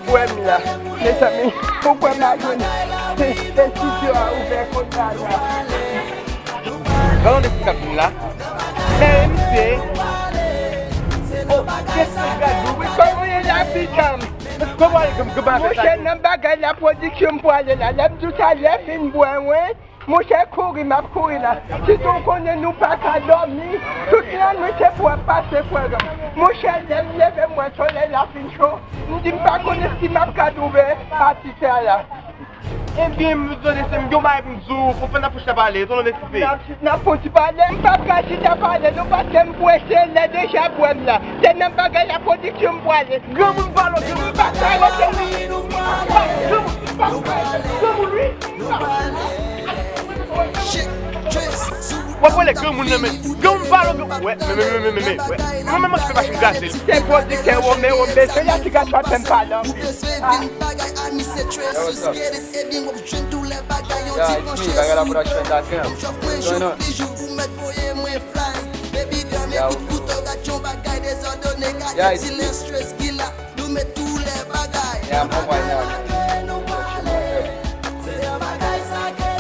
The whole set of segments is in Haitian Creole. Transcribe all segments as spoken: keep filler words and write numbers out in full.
Pwoblèm la, mezanmi, ou kwè m a jwenn estidyo a ouvè konsa la? Gade yon nèg ki t ap vin la. Mezanmi, se. Oh, kèt, gade, wi, kòman ye la, pitanm? Kòman ye, kòman, kòman afè sa? Monchè, nan bagay la, pwodiksyon m pwale la. Lè m di w sa, lè fin bwè, wi. Monchè, kouri, m ap kouri la. Sitou w konnen nou pa ka dòmi. Tout lannwit se pou w ap pase, frè m. Monchè, lè m leve, m wè solèy la fin cho. M di m pa konnen si m ap ka twouve pati sa la. Ebyen, m tande se m gen yon bagay pou m di w, pou fè n ap fouti pale, tonton Mesipe. N ap, n ap fouti pale, m p ap ka chita pale, non, paske m prese, lè deja bwè m la. Se nan bagay la pwodiksyon m pwale. Granmoun pale, granmoun pa ka rete, wi. Granmoun, granmoun, wi. W ap wè lè granmoun nan, men granmoun pale, granmoun, wè, men, men, men, men, men, wè. Mwen menm, mwen ki fè machin gaze li. Se pwodiktè Romeo, men se la ti gason ap fè m pale anpil. Ah. Yo, what's up? Yeah, it's me, Bagay La Production dot com. What's going on? Yo. Yeah, it's me. Yeah, I'm home right now, man.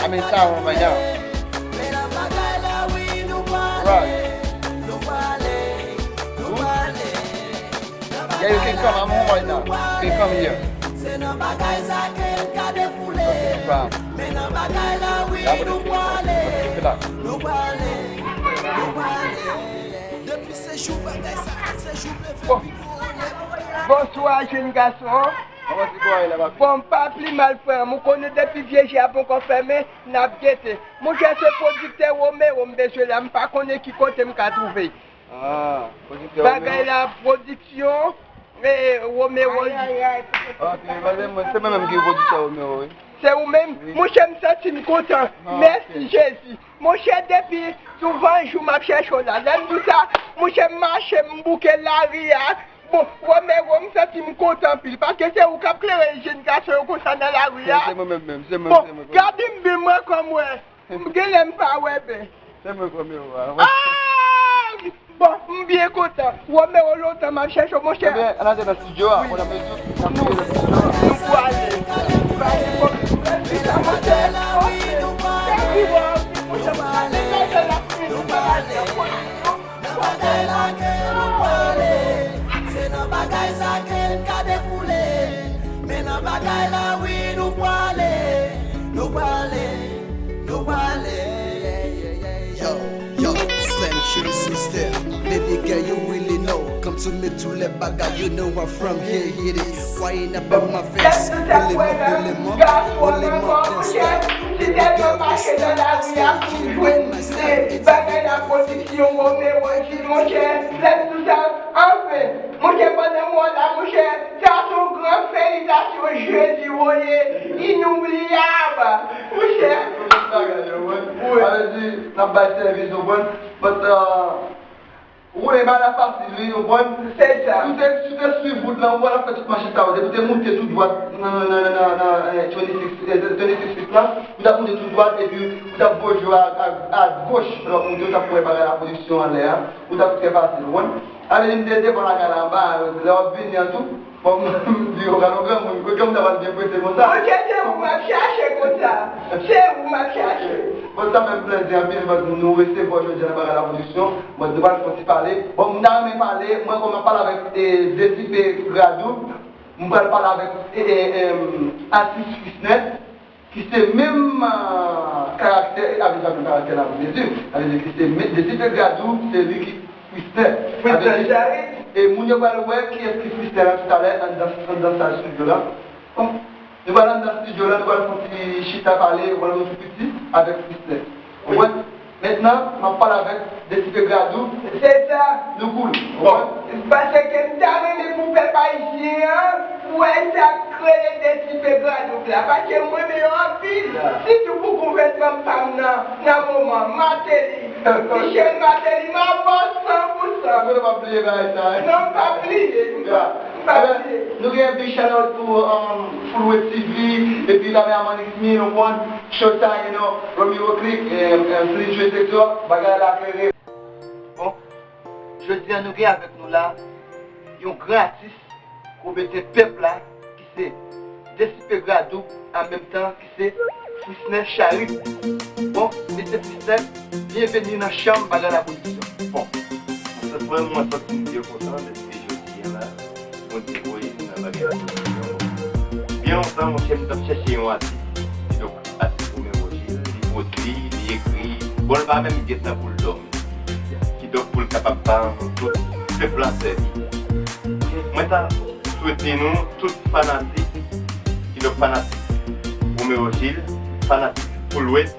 I'm in town right now. Right. Who? Yeah, you can come. I'm home right now. You can come here. Okay, no problem. Yeah, but it's, it's, it's, it's, it's, Bon. Bonswa, jenn gason. Kòman ti kò a ye la, papi? Bon, m pa pi mal, frè m. Ou konnen depi vye je a poko fèmen, n ap gete. Monchè, se pwodiktè Romeo m bezwen la, m pa konnen ki kote m ka twouve. Ah, pwodiktè Romeo. Bagay la, pwodiksyon, e, Romeo. Ay, ay, ay. Ok, paske mwen, se mwen menm ki pwodiktè Romeo, wi. Se ou menm? Wi. Monchè, m santi m kontan. Ah, ok. Mèsi, Jezi. Monchè, depi souvan jou m ap chèche w la. Lè m di w sa, monchè, m mache, m bouke lari a. Bon, Romero, m santi m kontan anpil, paske se ou k ap klere jenn gason yo konsa nan lari a. Se, se mwen menm, menm, se mwen, bon, se mwen, se mwen. Gade m byen, mwen kòm wè. M genlè m pa wè byen. Se mwen, Romero a. Ah! Bon, m byen kontan. Romero, lontan m ap chèche w, monchè. Ebyen, ann ale nan estidyo a, wi, konn ap di, n ap tou nan estidyo a. Nou pwale. Pwale, bon, monchè. Nan bagay la ke nou pwale, se nan bagay sa ke n ka defoule. Men nan bagay la, wi, nou pwale, nou pwale, nou pwale. Yo, yo, Slim Church sister, baby girl, you really know. Come to me, tou lè bagay, you know I'm from here, hit it. Why you not in my face? Pile mwen, pile mwen, pile mwen, then stop. Baby girl, we stop. I'm still here with myself. It's a big thing. Bagay la pwodiksyon Romero di, monchè, lè tout sa, anfen, monchè, pandan m wè w la, monchè, sa se yon gran felitasyon, Jezi, woye, inoubliyab, monchè. Tout bagay yo, mwen. Wi. Sa vle di, n ap bay sèvis, ou konprann? But, uh, Ou wè, e pa la fasil, wi, ou konprann? Se sa. Si w te, si w te swiv wout lan, ou pa t ap fè tout machin sa yo. Depi w te moute tou dwat nan, nan, nan, nan, nan, eh, twenty-six, eh, twenty-six feet lan, ou t ap moute tou dwat, epi ou t ap voye a, a, a goch, lè w ap moute, ou t ap wè bagay la, pwodiksyon anlè a, ou t ap trè fasil, ou konprann? Sa vle di m te devan lakay la anba, lè w ap vini an tou, Bon, m di yo, gade yon granmoun, granmoun sa pral byen prese konsa. Monchè, se ou m ap chache konsa. Se ou m ap chache. Bon, sa fè m plezi anpil, but nou resevwa w jodi a nan Bagay la Pwodiksyon. But nou pral fè yon ti pale. Bon, m ta renmen pale, mwen, kòm m ap pale avèk, eh, Desipe Gradoub, m pral pale avèk, eh, eh, em, atis Frisnet. Ki se menm, ah, karaktè, e, avèk sa menm karaktè la pou Désir. Sa vle di ki se men-, Désir Pedradou, se li ki Frisnè. Frisnè Jarry. E moun yo pral wè kiyès ki Frisnè la toutalè anndan, anndan sal estidyo la. Bon, nou pral anndan estidyo la, nou pral fè yon ti chita pale, ou pral yon ti piti avèk Frisnè. Ou wè? Mentnan, m ap pale avèk Desipe Gradou. Se sa. Nou koul. Bon. Paske m ta renmen pou pèp ayisyen an, pou wè sa k rele Desipe Gradou la. Paske m renmen yo anpil. Ya. Sitou pou gouvènman pa m nan, nan moman. Martelly. Michel Martelly, m avè w san pou san. Ou konnen m ap bliye bagay sa, hein? Non, m p ap bliye. Ya. Ebyen, nou gen big shout out pou, um, Full Weight T V, epi Lame a Manix Mil, ou konn, Showtime, you know, Romeo Click, eh, eh, Slim Chris, et cetera. Bagay la klere. Bon, jodi a nou gen avèk nou la, yon gran atis, pou mete pèp la, ki Desipe Gradoub an menm tan ki se Frisnè Charit. Bon, mesye Frisnè, byenveni nan chanm Bagala Pwodiksyon. Bon, an sèt mwen, mwen santi m byen kontan dèske jodi a la, Bondye voye m nan Bagala Pwodiksyon. Bon, byen lontan, monchè, m t ap chèche yon atis. Kidonk, atis Romero Gilles, li pwodui, li ekri. Bon, l pa menm gen tan pou l dòmi. Kidonk, pou l kapab ba nou tout pèp la sèvi. Mwen ta swete nou tout fanatik, kidonk fanatik Romero Gilles, fanatik Full Wet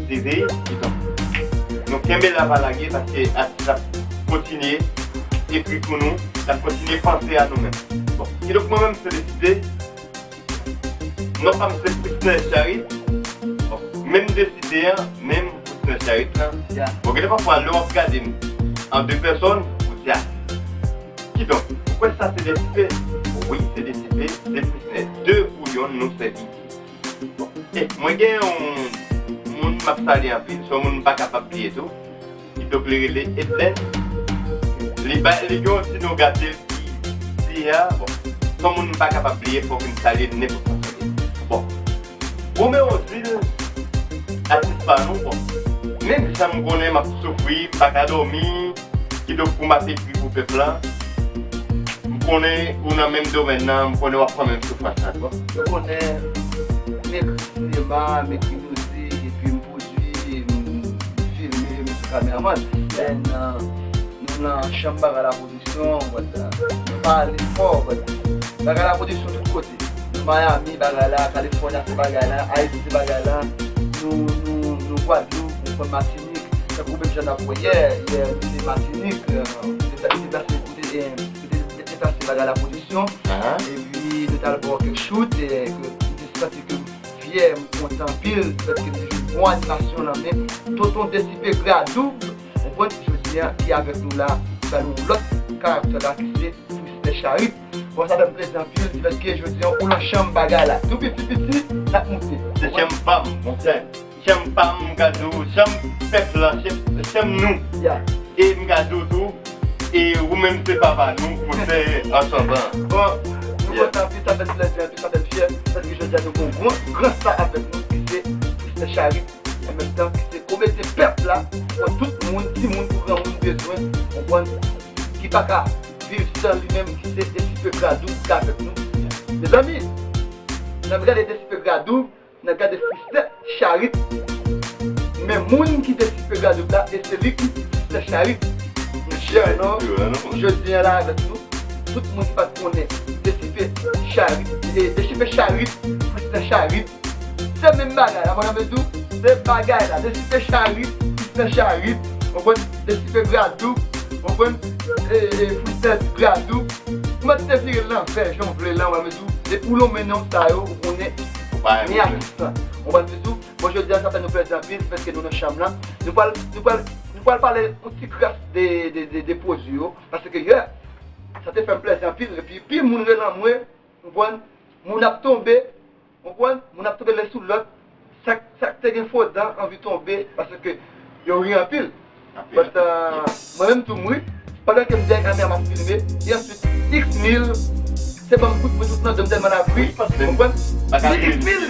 T V, kidonk nou kenbe la pa lage paske atis la ap kontinye ekri pou nou, l ap kontinye panse a nou menm. Bon, kidonk mwen menm se deside, non pa m se Frisnè Charit, bon, menm deside an, menm Frisnè Charit lan. Bon, gen de pafwa lè w ap gade m an de pèsòn, ou di a, kidonk, ou kwè sa se Desipe? Wi, se Desipe, se Frisnè. De pou yonn, nou sèvi Dye. Bon, e mwen gen yon moun m ap salye anpil, se yon moun m pa kapab bliye tou. Kidonk, li rele Edlen. Li bay, li gen yon ti non gate ki di a, bon, se yon moun m pa kapab bliye, fòk m salye nenpòt fason li ye. Bon, Romero Gilles, atis pa nou, bon, menm jan m konnen m ap soufri, m pa ka dòmi, kidonk pou m ap ekri pou pèp la. M konnen ou nan menm domèn nan, m konnen w ap pran menm soufrans la. Bon, nou konnen m ekri sinema, m ekri mizik, epi m pwodui, m filme, m sou kameramann. Men, nou nan chanm Bagala Pwodiksyon, but, nou pa ale fò, but Bagala Pwodiksyon tout kote. Nou Miami, bagay la, California, se bagay la, Ayiti, se bagay la, nou, nou, nou Gwadloup, nou pran Matinik, tankou menm jan n ap wè yè, yè, nou te Matinik, nou te deplase, nou te, nou te deplase Bagala Pwodiksyon, epi nou t al bò kèk shoot, e, ke m te santi ke m fyè, m kontan anpil, pèske m te jwenn bon animasyon nan men Tonton Desipe Gradoub, konprann, jodi a, ki avèk nou la, ki ba nou yon lòt karaktè la, ki se Frisnè Charit. Bon, sa fè m plezi anpil, dipèske jodi a, ou nan chanm bagay la. Tou piti piti, n ap moute. Se chanm pa m, monchè. Chanm pa m, m ka di w, chanm pèp la, chanm, chanm nou. E m ka di w tou, e ou menm se papa nou, ou se ansanm an. Bon, nou kontan anpil, sa fè n plezi anpil, sa fè n fyè, paske jodi a nou gen yon gran, gran sta avèk nou, ki se Frisnè Charit, an menm tan ki se komedyen pèp la, pou tout moun, timoun kou granmoun bezwen, konprann, ki pa ka viv san li menm, ki se Desipe Gradoub ki avèk nou. Mezanmi, n ap gade Desipe Gradoub, n ap gade Frisnè Charit. Men moun ki Desipe Gradoub la, e se li ki Frisnè Charit. Monchè, non, jodi a la avèk nou, tout moun ki pa t konnen Desipe Charit, e Desipe Charit, Frisnè Charit, se menm bagay la, mwen menm tou, se bagay la, Desipe Charit, Frisnè Charit, konprann, Desipe Gradoub, konprann, e, e, Frisnè Gradoub. Ou mèt te vire l lanvè, jan w vle l lan, ou wè m di w, depi w lonmen non sa yo, ou konnen, ou pa renmen atis lan. Ou wè m di w, bon, jodi a, sa fè nou plezi anpil, paske nou nan chanm lan. Nou pral, nou pral, nou pral pale yon ti kras de, de, de, de pwodui yo, paske yè, sa te fè m plezi anpil, epi, pi moun rele mwen, ou konprann, moun ap tonbe, Konprann? Moun ap tonbe len sou lòt. Sa k, sa k te gen fo dan anvi tonbe paske yo ri anpil. But, mwen menm tou m ri. Pandan ke m dèyè kamera m ap filme. E answit, X mil, se ban m kout pwen tout nan do m tèlman l ap ri. Konprann? Li X mil,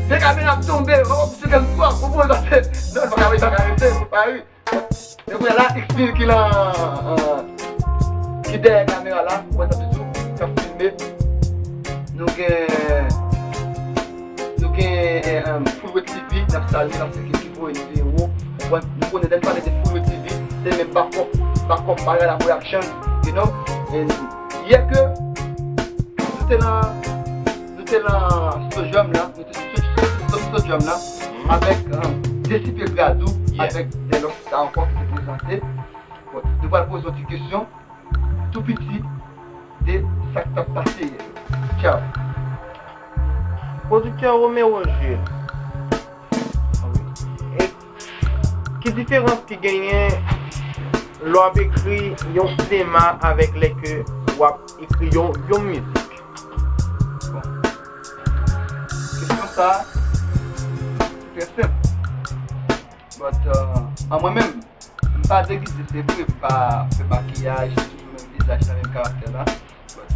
de kamera ap tonbe. Oh, misye gen twòp. Konprann? Paske, non, l pa ka ri, l pa ka rete, l pa ri. Men kounye a la, X mil ki lan, ki dèyè kamera la, ou wè sa toujou, k ap filme. Nou gen, nou gen Full Wet T V, n ap salye, n ap se ki voye nou pi wo. Ou wè, nou konnen lè n pale de Full Wet T V, se menm bakòp, bakòp Bagala Production, you know. And yè ke nou te lan, nou te lan Sodium la, nou te sou Sodium la, avèk Desipe Gradoub, avèk de lòt sa ankò ki te prezante. Bon, nou pral poze yon ti kesyon tou piti de sa k t ap pase yè. Tchaw. Pwodiktè Romero Gilles, e ki diferans ki genyen lè w ap ekri yon sinema avèk lè ke w ap ekri yon, yon mizik? Bon. Kesyon sa a, trè senp. But, an mwen menm, m pa degize, se vre, m pa fè makiyaj, se toujou menm vizaj la, menm karaktè la. But,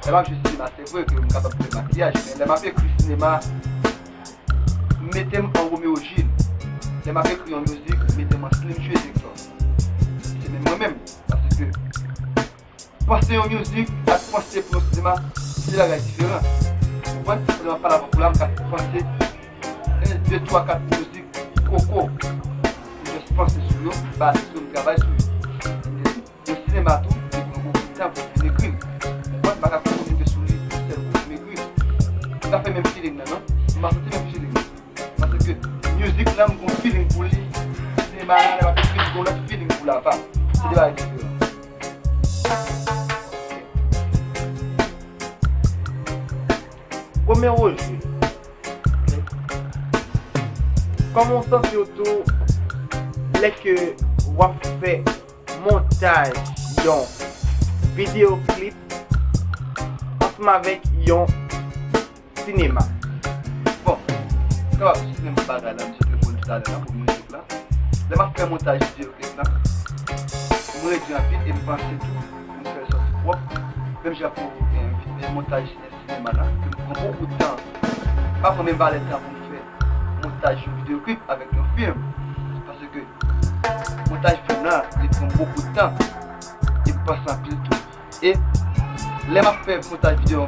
Lè m ap jwe sinema, se vre ke m kapab fè makiyaj, men lè m ap ekri sinema, mete m an Romeo Gilles. Lè m ap ekri yon mizik, mete m an Slim Shady Hector. Se menm mwen menm, paske panse yon mizik ak panse pou yon sinema, se de bagay diferan. Ou konprann? Lè m ap pale avè w la, m ka panse en, de, twa, kat mizik koko. M just panse sou yo, m baze sou yo, m travay sou yo. Yon sinema tou, li pran bokou de tan pou m fin ekri l. Ou konprann? M pa ka konsantre sou li yon sèl kou pou m ekri l. M pa fè menm feeling nan, non. M pa santi menm feeling nan. Paske mizik la, m gon feeling pou li. Sinema la, lè m ap ekri, m gon lòt feeling pou l apa. Se de bagay diferan. Premye Roger, kòman w santi w tou lè ke w ap fè montaj yon videyo klip ansanm avèk yon sinema? Bon, m kapab site menm bagay la, m sot reponn talè la pou mizik la. Lè m ap fè montaj videyo klip la, m redi anpil e m panse tou pou m fè l sòti pwòp. Menm jan pou, eh, eh, montaj sinema la, ke m pran bokou de tan. M pa pran menm valè tan pou m fè montaj yon videyo klip avèk yon fim. Paske montaj fim la, li pran bokou de tan. E m panse anpil tou. E lè m ap fè montaj videyo,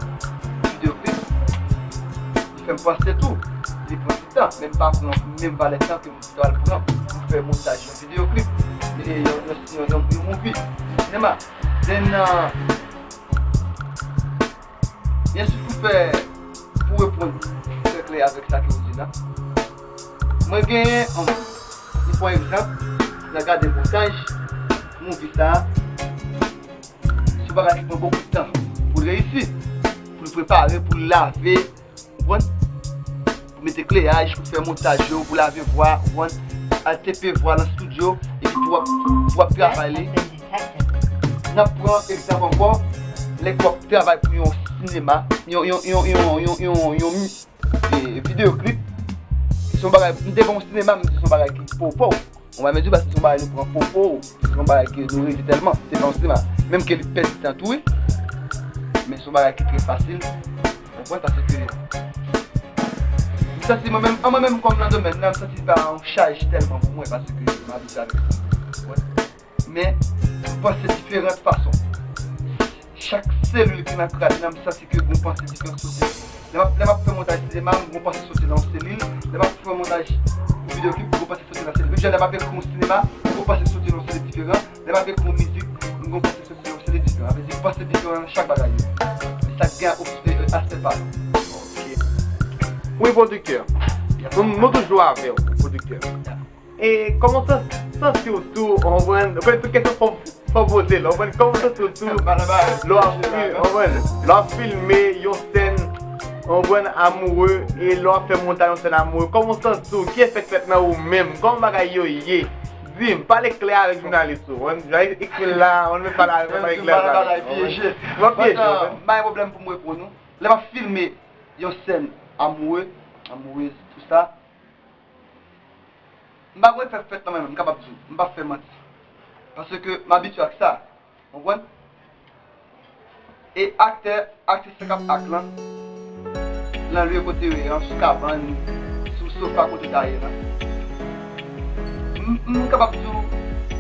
videyo klip, li fè m panse tou. Li pran ti tan, men m pa pran menm valè tan ke m pral pran pou m fè montaj yon videyo klip. E yon, yon, yon, yon, yon movie, yon sinema. Then, uh, Byen si pou fè, pou reponn trè klè avèk sa ke w di la, mwen genyen, um, m pran egzanp, nan gade montaj movie sa a, se yon bagay ki pran bokou de tan pou l reyisi, pou l prepare, pou l lave, ou konprann? Pou mete kleyaj, pou fè montaj yo, pou lave vwa, ou konprann? Al tepe vwa nan estidyo, epi pou w ap, pou w ap travay li. N ap pran egzanp ankò, lè ke w ap travay pou yon sinema, yon, yon, yon, yon, yon, yon, yon, e, videyo klip, se yon bagay, m te gen yon sinema, m di se yon bagay ki popo. Ou pa mezire paske se yon bagay nou pran popo, se yon bagay ke nou redi tèlman, se pa yon sinema. Menm ke li pèdi tan tou, wi. Men se yon bagay ki trè fasil. Ou konprann? Paske m santi mwen menm, an mwen menm kòm nan domèn nan, m santi li pa yon chaj tèlman pou mwen paske m abitye avèk sa. Ou konprann? Men, m panse diferan fason. Chak selil ki nan kràn nan, m santi ke gon panse diferan soti. Lè m ap, lè m ap fè montaj sinema, m gon panse soti nan yon selil. Lè m ap fè montaj yon videyo klip, m gon panse soti nan selil. Menm jan lè m ap ekri yon sinema, m gon panse soti nan yon selil diferan. Lè m ap ekri yon mizik, m gon panse soti nan yon selil diferan. Sa vle di, panse diferan nan chak bagay yo. Chak gen op-, e, e, aspè pa l. Ok. Wi, pwodiktè. Nou, nou toujou avè w, pwodiktè. E kòman w san-, santi w tou, w konprann? Ou konn tout kesyon fò, fò poze l, w konprann? Kòman w santi w tou lè w ap fi-, w konprann? Lè w ap filme yon sèn, w konprann, amoure, e lè w ap fè montaj yon sèn amoure, kòman w santi w? Ki efè k fèt nan ou menm? Kòman bagay yo ye? Di m, pale klè avèk jounalis ou, w konprann? Jan ekri l la, w konprann, men pale avè l, pale klè avè l, w konprann? W ap pyeje, w konprann? M pa gen pwoblèm pou m reponn ou. Lè m ap filme yon sèn amoure, amoureuse, tout sa, m pa gon efè k fèt nan mwen menm, m kapab di w, m p ap fè manti. Paske m abitye ak sa, w konprann? E aktè, aktris la k ap ak lan, nan lye kote yo ye an, sou kabann, sou sofa kote w ta ye lan. M, m kapab di w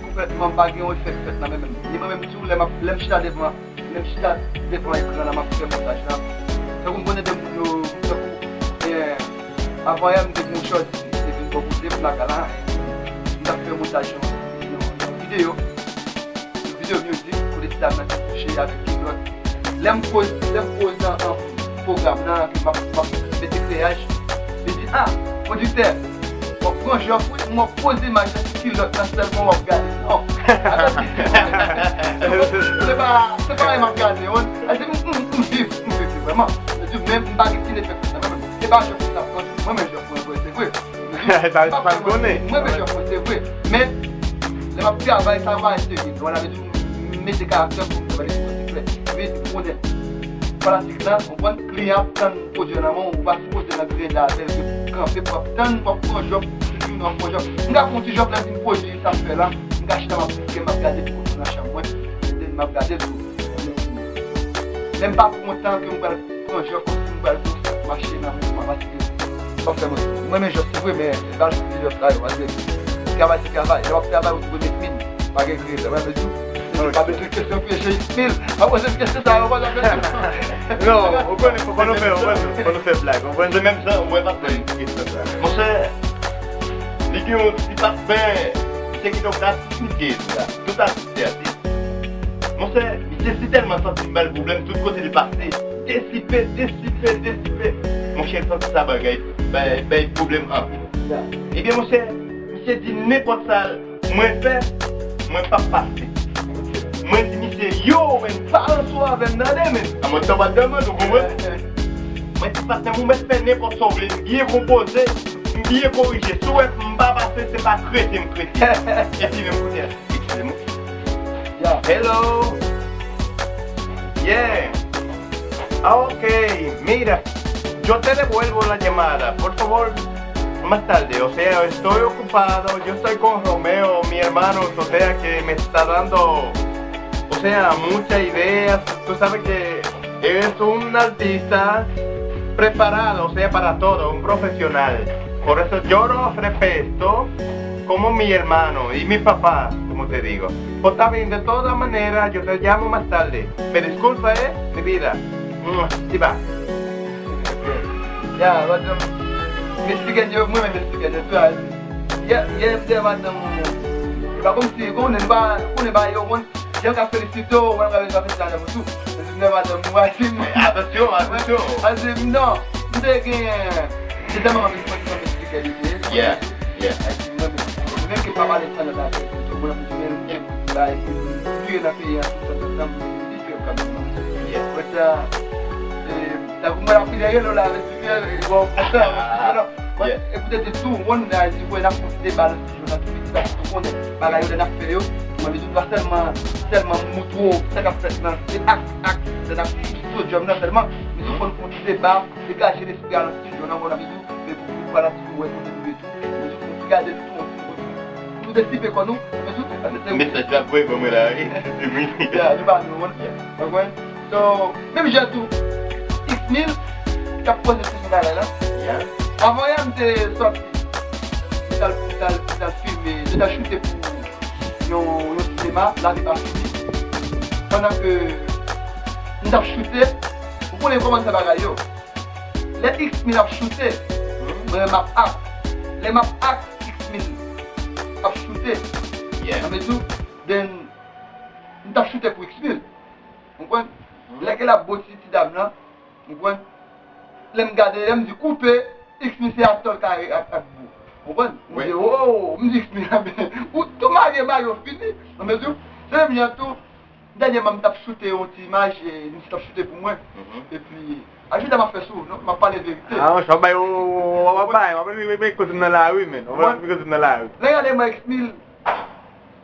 konplètman m pa gen yon efè k fèt nan mwen menm. Ni mwen menm tou, lè m ap, lè m chita devan Lè m chita devan ekran an, m ap fè montaj la. Tankou m konnen de moun yo, tankou, eh, avanyè m te gen yon chòt, te vin bò kote m lakay la, m t ap fè montaj yon, yon, yon videyo, yon videyo mizik, kote ti dam nan te kouche avèk kilòt. Lè m poze, lè m poze nan, nan pwogram nan, ke m ap, m ap mete kleyaj, li di, "Ah, pwodiktè, w ap pran jòf wi, m ap poze imaj nan kilòt nan sèlman w ap gade." Non. Se pa, se pa bagay m ap gade, w konprann? Sa di m, m, m viv, m viv li vrèman. Sa di men m pa gen ti efè nan mwen menm. Se pa jòf m t ap pran, mwen men jòf mwen vre, se vre. Sa, sa m konnen. Mwen men jòf mwen, se vre. Men, lè m ap travay, sa pa serye. Donk, sa vle di m mete karaktè pou m travay pou mwen, se klè. Epi, m konnen fanatik lan, w konprann, kliyan ap tann pwodui an nan men w, ou pa sipoze nan grenda avè l, kanpe pou w ap tann, w ap pran jòf, toujou w ap pran jòf. M ka pran yon ti jòf lè m fin pwodui sa m fè la, m ka chita m ap, m ap gade foto nan chanm mwen, m ap gade l tou. Men m pa pran tan ke m pral pran jòf kòmsi m pral fè yon sèt mache nan mouvman paske sa fè mwen. M renmen jòf se vre, men se pa se jòf sa yo, paske travay se travay. Lè w ap travay, ou dwe met min. Pa gen kriye sa, mwen ap di w. Mwen pa bezwen kesyon pyeje x mil. Mwen poze kesyon sa yo, mwen pa bezwen. Non, ou konnen, fò pa nou fè, fò pa nou fè blag, ou konprann? Se menm jan, mwen pa fè kesyon sa. Monchè, li gen yon ti pa fè, se ki donk la, tout gen sa. Tout a Monchè, misye si tèlman santi m bay l pwoblèm, tout kote l pase, desipe, desipe, desipe. Monchè, l santi sa bagay bay, bay pwoblèm anpil. Ebyen, monchè, misye di nenpòt sa mwen fè, mwen p ap pase. Mwen di misye, yo, men, pa anso avè m, tande, men. An mòd tanbadam, ou konprann? Mwen di, patnè m, ou mèt fè nenpòt sa w vle, m byen konpoze, m byen korije. Si w wè m pa pase, se pa krete m krete. Epi menm kounye a, Excuse me. Yeah. Hello. Yeah. Ah, ok, mira, yo te devuelvo la llamada. Por favor, más tarde. O sea, estoy ocupado. Yo estoy con Romeo, mi hermano. O sea, que me está dando, o sea, muchas ideas. Tú sabes que es un artista preparado, o sea, para todo, un profesional. Por eso yo lo respeto como mi hermano y mi papá, como te digo. Pues está bien, de todas maneras, yo te llamo más tarde. Me disculpa, eh, mi vida. Mua, y va. Ya, madanm, Meksiken yo, mwen menm Meksiken yo, tou a. Ya, ya, m te madanm, e pa kòmsi, konnen, nou pa, konnen pa yo, Jan ka felisite w, wè, wè, wè, wè, wè, wè, tou. Mwen di, men madanm, mwen di, mwen. Atansyon, atansyon. Mwen di, non, m te gen, se tèlman anvi mwen, mwen eksplike li, li. Yeah, yeah. Mwen di, mwen, mwen, mwen ke pa pale san nan la, tou, mwen di, men, mwen, ba, e, vire nan peyi an, tout sa, tout sa, mwen di, ke kanmenm, non. Yeah. Mwen di, e, tankou mwen ap pile rele w la, mwen di, e, bon, konsa, mwen di, non. Mwen, yeah. E poutèt tou, mwen, mwen di, mwen, n ap konsidere ba, Yo nan tou piti paske ou konnen bagay yo lè n ap fè yo. Mwen bezwen pa sèlman, sèlman moutre w sa k ap fèt nan, se ak, ak, lè n ap sou podium nan sèlman. Bezwen konn fè yon ti deba, degaje lespri a nan estidyo nan, mwen bezwen fè pou fanatik yo wè kote nou ye tou. Bezwen fè yon ti gade nou tou, yon ti kote. Pou nou desipe kò nou, bezwen fè sa. Mesaj la voye ban mwen la, wi. Ya, nou pa nou, konprann? So, menm jan tou, X mil, k ap poze sou bagay la. Ya. Avan yè, m te sòti. Li t al, li t al, li t al filme, li t al choute pou yon, yon sinema, lavi pa fini. Pandan ke m t ap choute, ou konnen kòman sa bagay yo. Lè X mil ap choute, mwen m ap ak. Lè m ap ak, X mil ap choute. Yeah. Sa vle di, then, m t ap choute pou X mil. Ou konprann? Lè ke l ap bo ti, ti dam lan, ou konprann? Lè m gade, lè m di koupe, X mil se atò l kare ak, ak bou. Ou konprann? M di, oh, m di X mil, ou tou marye, marye, w fini. Ou konprann? Se menm jan tou, dènyèman, m t ap choute yon ti imaj, e, m t ap choute pou mwen. Epi, a jodi a m ap fè sou, non, m ap pale verite. Ah, w ap bay, w ap bay, w ap bay kote m nan lari, men. W ap bay kote m nan lari. Lè gade mwen X mil,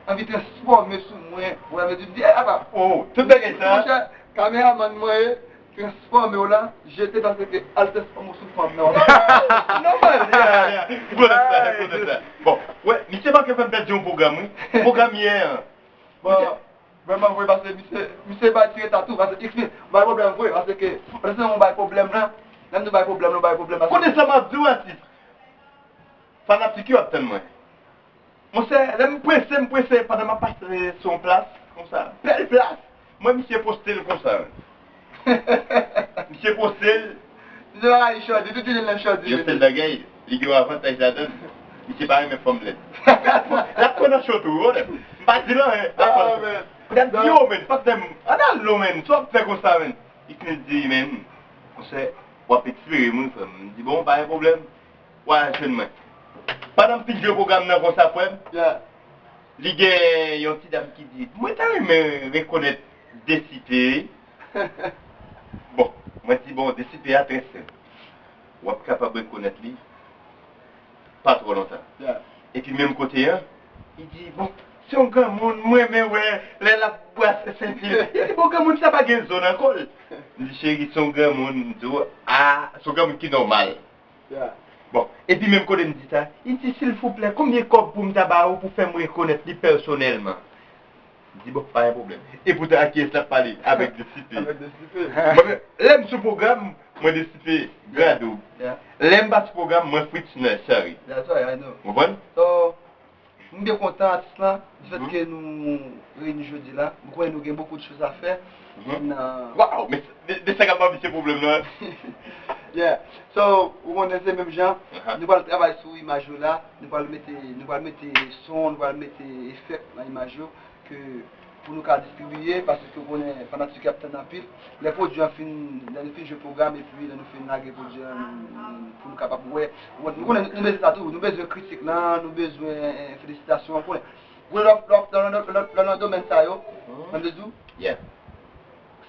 anvi transfòme sou mwen. Ou wè, m di, eh, apa. Oh, tout bagay sa. Monchè, kameramann mwen ye, transfòme w la, jete paske al transfòme w sou fanm nan. Nòmal, ya, ya. M konnen sa, m konnen sa. Bon, wè, misye manke fè m pèdi yon pwogram, wi. Pwogram yè an. Bon, vrèman vre, paske misye, misye bay ti reta tou, paske X mil, bay pwoblèm vre, paske, paske nou bay pwoblèm la, lè nou bay pwoblèm, nou bay pwoblèm, paske kote sa m ap di w, atis? Fanatik yo ap tann mwen. Monchè, lè m prese, m prese, pandan m ap pase sou yon plas, konsa, bèl plas, mwen, misye poste l konsa. Misye poste l. Misye pa ka chòdi, tout jounen nan chòdi. Yon sèl bagay, li gen yon avantaj ladan l. Misye pa renmen fanm lèd. L ap pran nan cho tou, wi. M pa di l anyen. Ah, men. L ap di, yo, men, patnè m, ann al non, men, sa w ap fè konsa, men. X mil di, men, monchè, w ap espere m, wi, frè m. M di, bon, pa gen pwoblèm. W a jwenn mwen. Pandan m fin jwe pwogram nan konsa, frè m, li gen yon ti dam ki di, mwen ta renmen rekonèt Desipe. Bon, mwen di, bon, Desipe a trè senp. W ap kapab rekonèt li pa twò lontan. Epi menm kote an, li di, bon, se yon granmoun, mwen renmen wè lè l ap brase senti l. Li di, bon, granmoun sa pa gen zo nan kò l. M di, cheri, se yon granmoun, m di w, a, se yon granmoun ki nòmal. Bon, epi menm kote m di sa, li di, silvouplè, konbyen kòb pou m ta ba ou pou fè m rekonèt li pèsonèlman? M di, bon, pa gen pwoblèm. Epoutan, a kiyès l ap pale? Avèk Desipe. Avèk Desipe. Mwen menm, lè m sou pwogram, mwen Desipe, Gadoub. Yeah. Lè m pa sou pwogram, mwen Fritzner, Chari. That's right, I know. Ou konprann? So, m byen kontan, atis lan, di fèt ke nou reyini jodi la. M konnen nou gen beaucoup de choses à faire. Nan Waw, men de, de sa k ap ap se pwoblèm nan. Yeah. So, ou konnen se menm jan. Nou pral travay sou imaj yo la. Nou pral mete, nou pral mete son, nou pral mete efèk nan imaj yo. Ke pou nou ka distribiye, paske ou konnen fanatik yo ap tann anpil. Lè pwodui an fin, lè nou fin jwe pwogram, epi lè nou fin lage pwodui an, nou, nou, pou nou kapab wè. Nou konnen nou bezwen sa tou, nou bezwen kritik lan, nou bezwen, eh, felisitasyon, ou konnen. Ou konnen lè w ap, lè w ap, lè w nan, lè w nan domèn sa yo, mwen vle di w,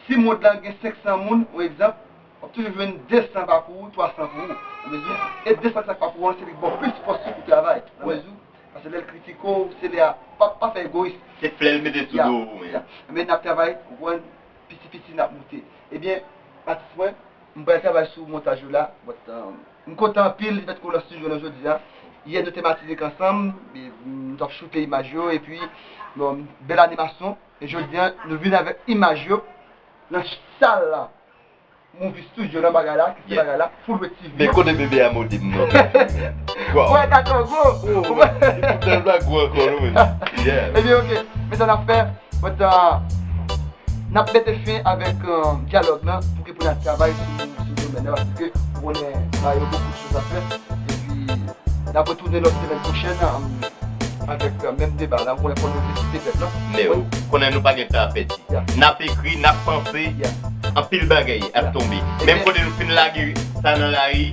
si mond lan gen senk san moun, yon egzanp, w ap toujou jwenn de san pa pou ou, twa san pou ou. Nan mezi, e de san sa k pa pou ou an, se li k ba w plis fòs pou travay. Nan mezi, paske lè l kritike w, se lè a, pa, pa fè egoyis. Se flè l mete sou do w, men. Men n ap travay, ou konprann, piti piti n ap moute. Ebyen, atis mwen, m pral travay sou montaj yo la, but, um, m kontan anpil di fèt ke w nan estidyo nan jodi a. Yè nou te Matinik ansanm, e, m t ap choute imaj yo, epi, bon, bèl animasyon. E jodi a, nou vin avèk imaj yo nan sal la. Movie Studio nan bagay la, ki se bagay la, Full Weight T V. Men kote bebe a modi m nan. Waw. Wè, Katongo. Oh, li pou tèl blag gwo ankò, non, men. Yeah. Ebyen, oke. Men sa n ap fè, but, uh, n ap mete fen avèk, uh, dyalòg lan, pou ke pou n al travay sou, sou domèn nan, paske ou konnen, uh, yo beaucoup de choses à faire. Epi, n ap retounen lòt semèn pwochèn, um, avèk, uh, menm deba la, ou konnen fò nou vizite pèp la. Men ou konnen nou pa gen tan a pèdi. Yeah. N ap ekri, n ap panse, anpil bagay ap tonbe. Menm kote nou fin lage sa nan lari,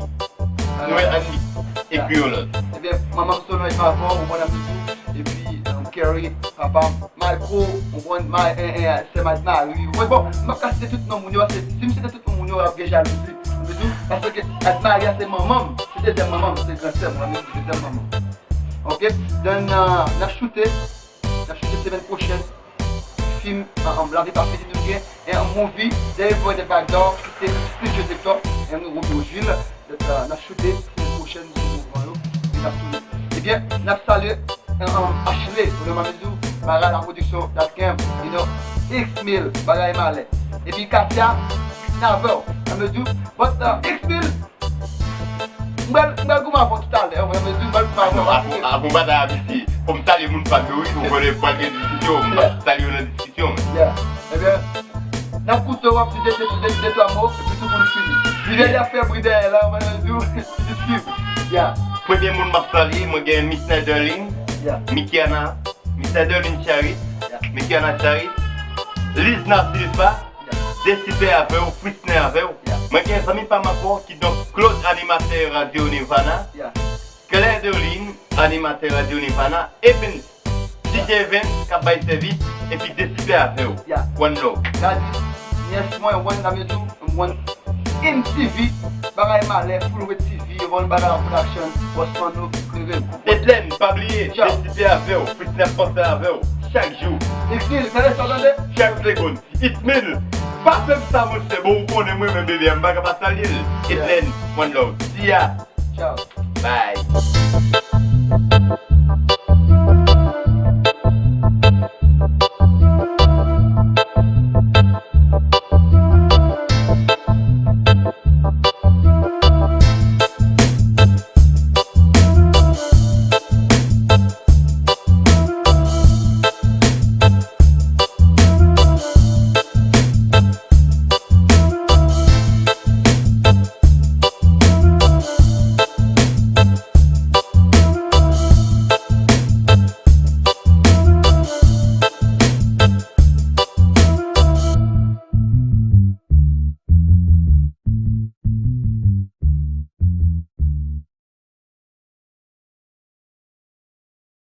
nou annik ekri yon lòt. Ebyen, manman m Solange pa avè w, ou konn ap di, epi, um, Kerry, papa m, Marco, ou konn, ma, eh, eh, sè Mad Mari, ou konn, bon, m ap ka site tout non moun yo, paske si m site tout non moun yo, ap gen jalouzi. Ou konprann? Paske Mad Mari a se manman m, se dezyèm manman m, se gran sè m, mwen menm se dezyèm manman m. Oke? Donk, uh, n ap choute, n ap choute semèn pwochèn. Fim, uh, um, La Vie Pas Finie, nou gen, eh, yon movie, There Is Boy in the Back Door, ki se Studio Decor, eh, nou Romeo Jules. Donk, uh, n ap choute semèn pwochèn sou mouvman yo, epi n ap tounen. Ebyen, n ap salye, eh, um, Ashley, ou nan Mamizou, Mara la production dot com, you know, X mil, bagay malè. Epi Katia, n avè w, Mamizou, but, uh, X mil, m pral, m pral goumen avè w toutalè, Mamizou, m pral goumen avè w. Apre, apre, apre batay a piti, fò m salye moun pa m yo, wi, ou konnen pral gen diskisyon, m pral salye yo nan diskisyon. Yeah. Ebyen, n ap koute w ap di de, de, de, de twa mo, epi tou pou nou fini. Bri dèyè ap fè bri dèyè la, mwen di w, li swiv. Yeah. Premye moun m ap salye, mwen gen Miss Snyderlin, Mikiana, Miss Snyderlin Charit, Mikiana Charit, Lizna Silva, Desipè avè w, Fritznè avè w. Mwen gen zanmi pa m ankò, kidonk Claude, animatè Radyo Nirvana. Claire Derline, animatè Radyo Nirvana, Evans, D J Evans, k ap bay sèvis, epi Desipè avè w. Yeah. One love. Gadi, nyès mwen, one, sa vle di, one, M T V, bagay malè, Full Weight T V, one bagay production, Boss Mano, Cleven. Edlène, pa bliye, Desipè avè w, Fritznè ap panse avè w, chak jou. X mil, tande sa, tande? Chak segonn. X mil, pa fè m sa, monchè, bon, ou konnen mwen, men bebe a, m pa ka pa salye l. Edlène, one love. Sia. Ciao. Bye.